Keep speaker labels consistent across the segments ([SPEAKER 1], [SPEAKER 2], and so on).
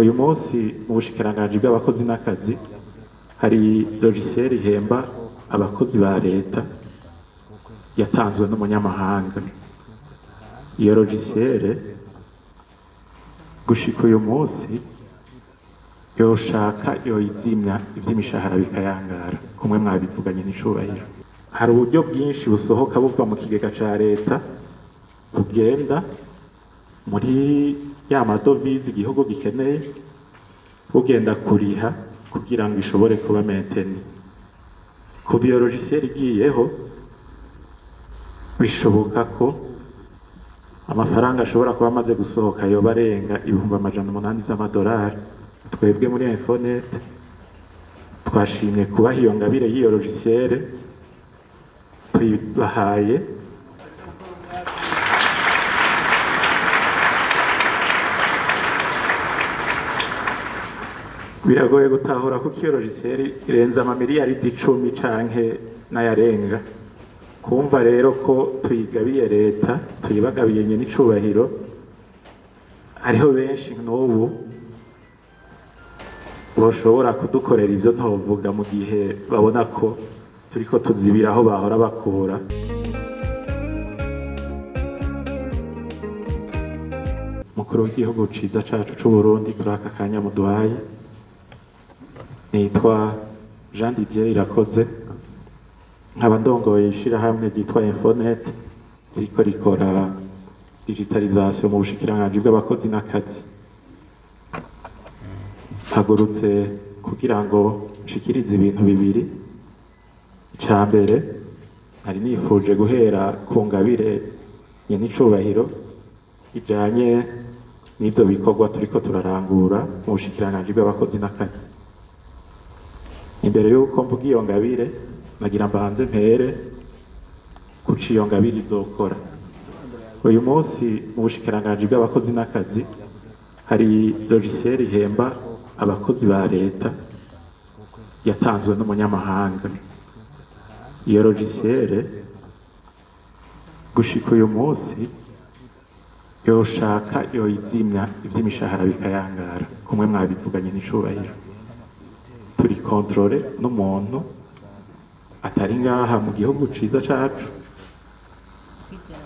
[SPEAKER 1] Uyu munsi mu bushikiranganji bw'abakozi n'akazi hari logiciel ihemba abakozi ba leta yatanzwe n'umunyamahanga. Iyo logiciel gushika uyu munsi yoshaka yoyizimya ivy'imishahara bikayangara, kumwe mwabivuganye n'icubahiro. Hari uburyo bwinshi busohoka buva mu kigega ca leta bugenda muri ya madovize igihugu gikeneye, bugenda kuriha kugira ngo ishobore kuba maintenu. Kuva iyo logiciel igiyeho bishoboka ko amafaranga ashobora kuba amaze gusohoka yoba arenga 800,000 vy'amadolari. Twebwe muri Infonet twashimye kubaha iyo ngabire y'iyo logiciel, tuyibahaye. Biragoye gutahura kuko iyo logiciel irenze amamiliyaridi 10 canke n'ayarenga. Kumva rero ko tuyigabiye leta, tuyibagabiye nyene icubahiro, hariho benshi n'ubu boshobora kudukorera ivyo ntovuga mu gihe babona ko turiko tuzibira aho bahora bakura. Mukuru w'igihugu ciza cacu c'Uburundi, kuri aka kanya muduhaye, nitwa Jean Didier Irakoze, nkaba ndongoye ishirahamwe ryitwa Infonet ririko rikora digitalisation mu bushikiranganji bw'abakozi n'akazi. Mpagurutse kugira ngo nshikirize ibintu bibiri. Ica mbere, nari nifuje guhera ku ngabire nyenicubahiro ijanye n'ivyo bikorwa turiko turarangura mu bushikiranganji bw'abakozi n'akazi. Imbere y'uko mvuga iyo ngabire, nagira mbanze mpere kuco iyo ngabire izokora. Uyu munsi mu bushikiranganji bw'abakozi n'akazi hari logiciel ihemba abakozi ba leta yatanzwe n'umunyamahanga. Iyo logiciel gushika uyu munsi yoshaka yoyizimya ivy'imishahara bikayangara, kumwe mwabivuganye n'icubahiro. Turi contrôle n'umuntu atari ngaha mu gihugu ciza cacu.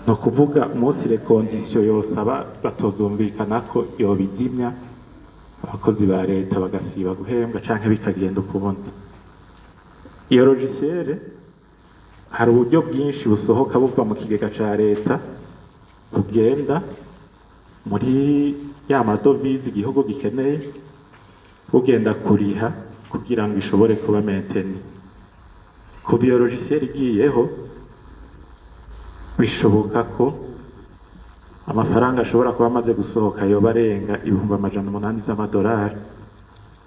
[SPEAKER 1] No kuvuga umunsi les conditions yosaba batozumvikana ko yobizimya, abakozi ba leta bagasiba guhembwa canke bikagenda ukundi. Iyo logiciel hari uburyo bwinshi busohoka buva mu kigega ca leta bugenda muri ya madovize igihugu gikeneye, bugenda kuriha kugira ngo ishobore kuba maintenu. Kuva iyo logiciel igiyeho bishoboka ko amafaranga ashobora kuba amaze gusohoka yoba arenga 800,000 vy'amadolari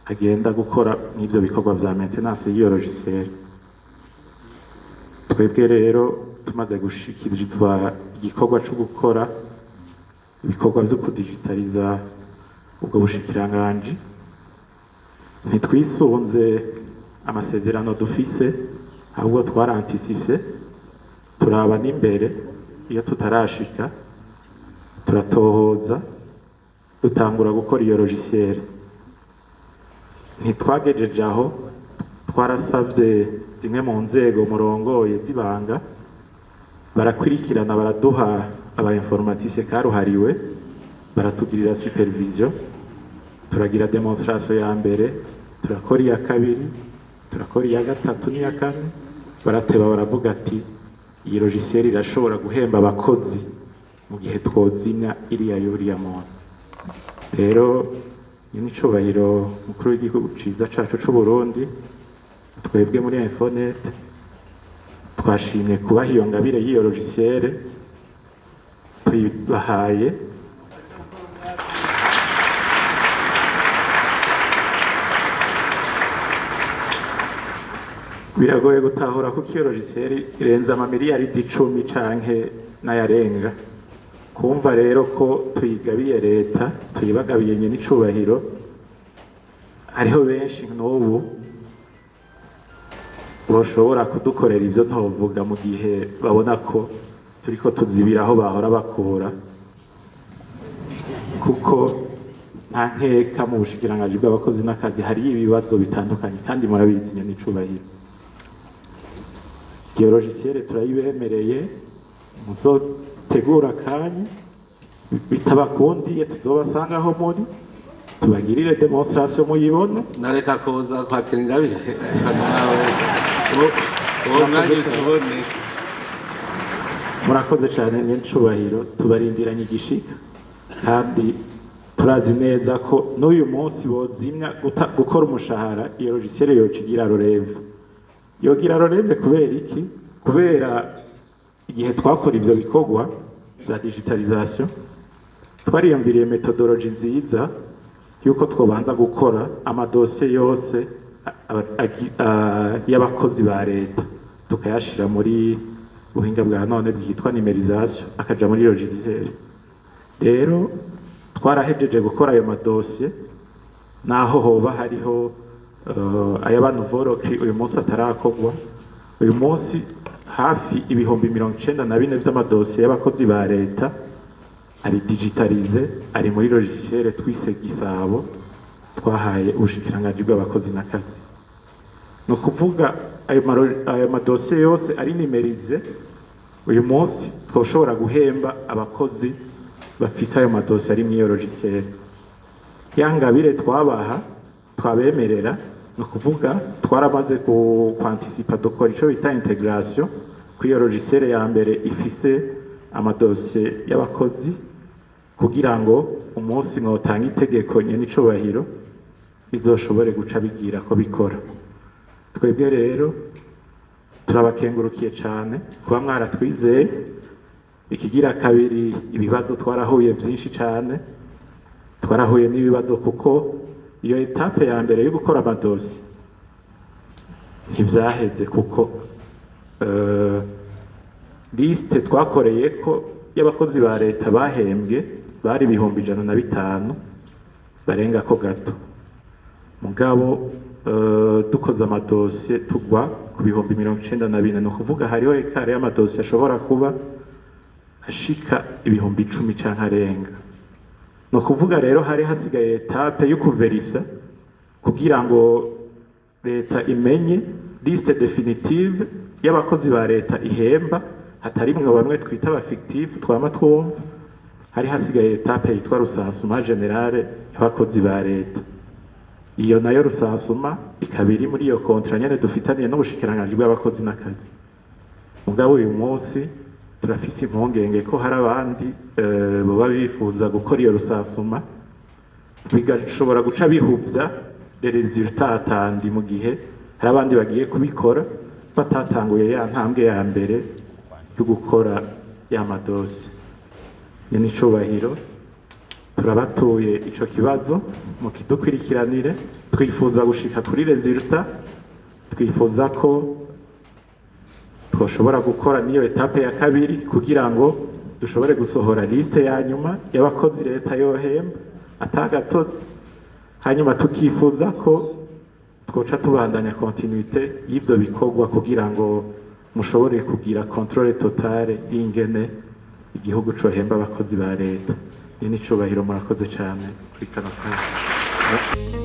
[SPEAKER 1] agenda gukora n'ivyo bikorwa vya maintenance y'iyo logiciel. Twebwe rero tumaze gushikirizwa igikorwa co gukora ibikorwa vyo kudigitaliza ubwo bushikiranganji, ntitwisunze amasezerano dufise, ahubwo twarantisivye turaba n'imbere. Iyo tutarashika turatohoza, dutangura gukora iyo logiciel. Ntitwagejeje aho, twarasavye zimwe mu nzego murongoye zibanga, barakurikirana, baraduha aba informaticiens karuhariwe, baratugirira supervision, turagira demonstration ya mbere, turakora iya kabiri, turakora iya gatatu n'iya kane. Barateba baravuga ati iyi logiciel irashobora guhemba abakozi mu gihe twozimya iriya yuriya muntu. Rero nyine icubahiro mukuru w'igihugu ciza cacu c'Uburundi, twebwe muri Infonet twashimye kubaha iyo ngabire y'iyo logiciel, tuyibahaye. Biragoye gutahura kuko iyo logiciel irenze amamiliyaridi 10 canke n'ayarenga. Kumva rero ko tuyigabiye leta, tuyibagabiye nyene icubahiro, hariho benshi n'ubu boshobora kudukorera ivyo ntovuga mu gihe babona ko turiko tuzibira aho bahora bakura, kuko Nta nkeka, mu bushikiranganji bw'abakozi n'akazi hari ibibazo bitandukanye, kandi murabizi, nyenicubahiro. Iyo logiciel turayibemereye, muzotegura akanya, bitabakundiye tuzobasanga aho muri, tubagirire démonstration muyibone.
[SPEAKER 2] Nareka kuza kwakira ingabire nawe uwo mwanya utubone.
[SPEAKER 1] Murakoze cyane, nyenicubahiro. Tubarindiranye igishika, kandi turazi neza ko n'uyu munsi bozimya gukora umushahara, iyo logiciel yoca igira relève, yogira relève. Kubera iki? Kubera igihe twakora ivyo bikorwa bya digitalisation, twariyumviriye méthodologie nziza yuko twobanza gukora amadosiye yose y'abakozi ba leta, tukayashira muri buhinga bwa none bwitwa numérisation, akaja muri logiciel. Rero twarahejeje gukora ayo madosiye, naho hoba hariho ay'abantu uyu munsi atarakorwa. Uyu munsi hafi 94,000 vy'amadosiye y'abakozi ba leta ari digitalisé, ari muri logiciel twise Gisabo, twahaye ubushikiranganji bw'abakozi n'akazi. Ni ukuvuga ayo madosiye yose ari numérisé. Uyu munsi twoshobora guhemba abakozi bafise ayo madosiye ari muri iyo logiciel. Ya ngabire twabaha, twabemerera, ni ukuvuga twaramaze kwanticipa, dukora ico bita intégration kuri iyo logiciel ya mbere ifise amadosiye y'abakozi, kugira ngo umunsi mwotanga itegeko, nyenicubahiro, bizoshobore guca bigira ko bikora. Twebwe rero turabakengurukiye cyane kuba mwaratwizeye. Ikigira kabiri, ibibazo twarahuye byinshi cyane. Twarahuye n'ibibazo kuko iyo étape ya mbere yo gukora amadosiye ntivyaheze, kuko liste twakoreye ko y'abakozi ba leta bahembwe bari 105,000 barenga ko gato. Mugabo dukoze amadosiye tugwa ku 94,000. Ni ukuvuga hariho écart y'amadosiye ashobora kuba ashika 10,000 canke arenga. Ni ukuvuga rero hari hasigaye étape yo kuverifya kugira ngo leta imenye liste définitive y'abakozi ba leta ihemba, hatarimwe bamwe twita aba fictifs twama twumva. Hari hasigaye étape yitwa recensement général y'abakozi ba leta. Iyo nayo recensement ikaba iri muri iyo contrat nyene dufitaniye n'ubushikiranganji bw'abakozi n'akazi. Mugabo uyu munsi turafise impungenge ko hari abandi baba bifuza gukora iyo recensement, bigashobora guca bihuvya les résultats attendus, mu gihe hari abandi bagiye kubikora batatanguye ya ntambwe ya mbere yo gukora ya madosiye. Nyenicubahiro, turabatuye ico kibazo mukidukurikiranire. Twifuza gushika kuri résultat, twifuza ko twoshobora gukora niyo étape ya kabiri kugira ngo dushobore gusohora liste ya nyuma y'abakozi leta yohemba atagatozi. Hanyuma tukifuza ko twoca tubandanya continuité y'ivyo bikorwa kugira ngo mushobore kugira contrôle totale y'ingene igihugu cohemba abakozi ba leta. Ni n'icubahiro, murakoze cane kuri kano kanya.